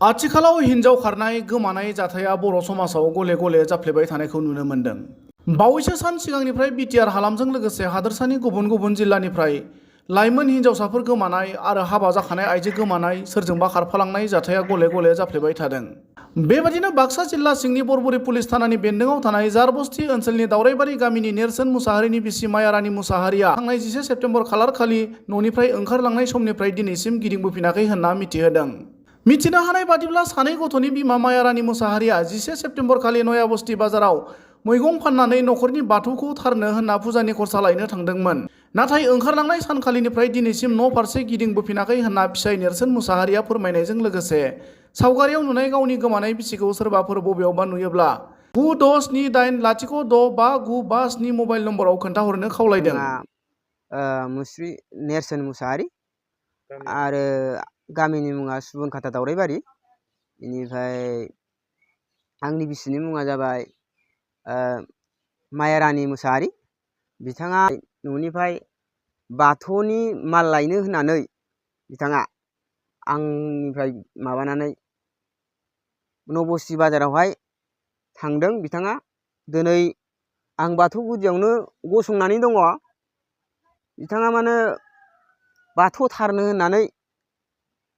आथिखालाव हिन्जाव खारनाय गोमानाय जाथाया बर' समाजाव गले गले जाफ्लेबाय थानायखौ नुनो मोन्दों। बावैसो सान सिगांनिफ्राय बिटिआर हालामजों लोगोसे हादोरसानि गुबुन गुबुन जिल्लानिफ्राय लाइमोन हिन्जावसाफोर गोमानाय आरो हाबा जाखानाय आइजो गोमानाय सोरजोंबा खारफालांनाय जाथाया गले गले जाफ्लेबाय थादों। बेबादिनो बाक्सा जिल्ला सिंनि बरबुरि पुलिस थानानि बेन्दोङाव थानाय जारबस्ती ओनसोलनि दावराइबारि गामिनि नेरसोन मुसाहारिनि बिसि मायारानि मुसाहारिया थांनाय 14 सेप्तेम्बर खालार खालि न'निफ्राय ओंखारलांनाय समनिफ्राय दिनैसिम गिदिंबोफिनाखै होनना मिथिहोदों। मिथिनो हानाय बादिब्ला सानै गथ'नि बिमा मायारानि मुसाहारिया 14 सेप्तेम्बर खालि नयाबस्ती बाजाराव मैगं फाननानै न'खरनि बाथौखौ थारनो होनना फुजानि खरसा लायनो थांदोंमोन। नाथाय ओंखारलांनाय सानखालिनिफ्राय दिनैसिम न' फारसे गिदिंबोफिनाखै होनना फिसाइ नेरसोन मुसाहारिया फोरमायनायजों लोगोसे सावगारियाव नुनाय गावनि गोमानाय बिसिखौ सोरबाफोर बबेयावबा नुयोब्ला 9672 मबाइल नम्बराव खोन्थाहरनो खावलायदों। मुस्रि नेरसोन मुसाहारि आरो गामिनि मुङा सुबुनखाथा दावराइबारि। बेनिफ्राय आंनि बिसिनि मुङा जाबाय मायारानि मुसाहारि। बिथाङा न'निफ्राय बाथौनि माल लायनो होननानै बिथाङा आंनिफ्राय माबानानै नबस्ती बाजारावहाय थांदों। बिथाङा दिनै आं बाथौ गुदियावनो गसंनानै दङ। बिथाङा माने बाथौ थारनो होननानै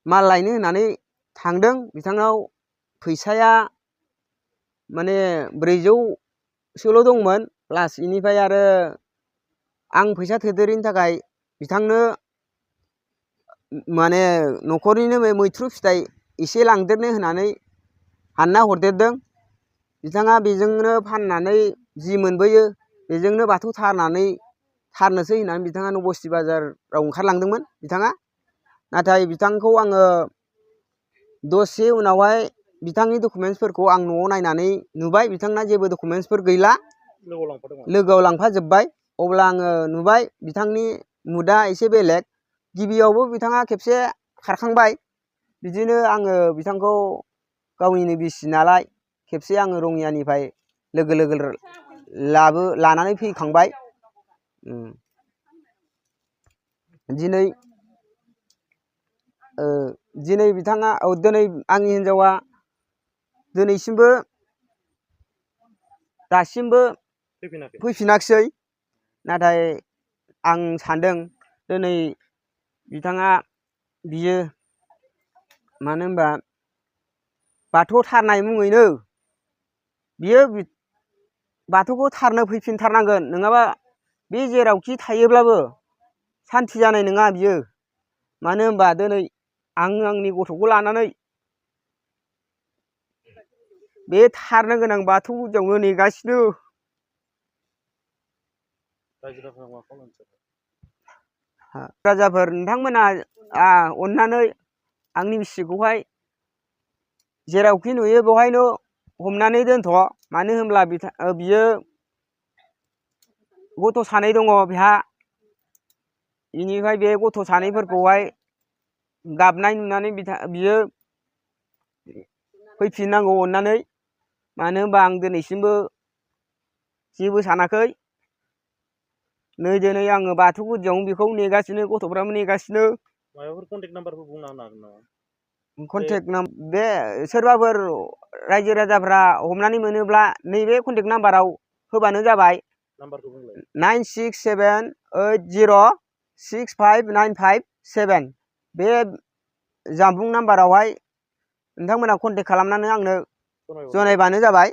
माल लायनो होननानै थांदों। बिथांनाव फैसाया माने 400सोल' दंमोन प्लास इनिफ्राय आरो आं फैसा थोदेरिनि थाखाय बिथांनो माने न'खरनिनो मैथ्रु फिथाइ एसे लांदेरनो होननानै हानना हरदेरदों। बिथाङा बेजोंनो फाननानै जि मोनबोयो बेजोंनो बाथौ थारनोसै होननानै बिथाङा नबस्ती बाजाराव ओंखारलांदोंमोन बिथाङा। नाथाय बिथांखौ आङो दसे उनावहाय बिथांनि डकुमेन्टसफोरखौ आं न'आव नायनानै नुबाय बिथांना जेबो डकुमेन्टसफोर गैला, लोगोआव लांफाजोब्बाय। अब्ला आङो नुबाय बिथांनि मुडआ एसे बेलेग। गिबियावबो बिथाङा खेबसे खारखांबाय। बिदिनो आङो बिथांखौ गावनिनो बिसि नालाय खेबसे आङो रङियानिफ्राय लोगो लानानै फैखांबाय। दिनै बिथाङा दिनै आंनि हिन्जावा दासिमबो फैफिनाखिसै। नाथाय आं सानदों दिनै बियो मानो होनबा बाथौ थारनाय मुङैनो बियो बाथौखौ थारनो फैफिनथारनांगोन, नङाबा बे जेरावखि थायोब्लाबो सान्थि जानाय नङा बियो। मानो होनबा दिनै आं आंनि गथ'खौ लानानै बे थारनो गोनां बाथौ गुदियावनो नेगासिनो। राजाफोर नोंथांमोना अननानै आंनि बिसिखौहाय जेरावखि नुयो बेवहायनो हमनानै दोनथ'। मानो होनब्ला बियो गथ' सानै दङ बेहा। बेनिफ्राय बे गथ' सानैफोरखौहाय गाबनाय नुनानै बियो फैफिननांगौ अननानै। मानो होनबा आं दिनैसिमबो जेबो सानाखै। नै दिनै आङो बाथौ गुदियावनो बेखौ नेगासिनो, गथ'फ्राबो नेगासिनो। माबाफोर कन्टेक्ट नाम्बारफोर बुंना होनो हागोन नामा? कन्टेक्ट बे सोरबाफोर रायजो राजाफ्रा हमनानै मोनोब्ला नैबे कन्टेक्ट नाम्बाराव होबानो जाबाय। 9678065957। बे जानबुं नाम्बारावहाय नोंथांमोना कन्टेक्ट खालामनानै आंनो जनायबानो जाबाय।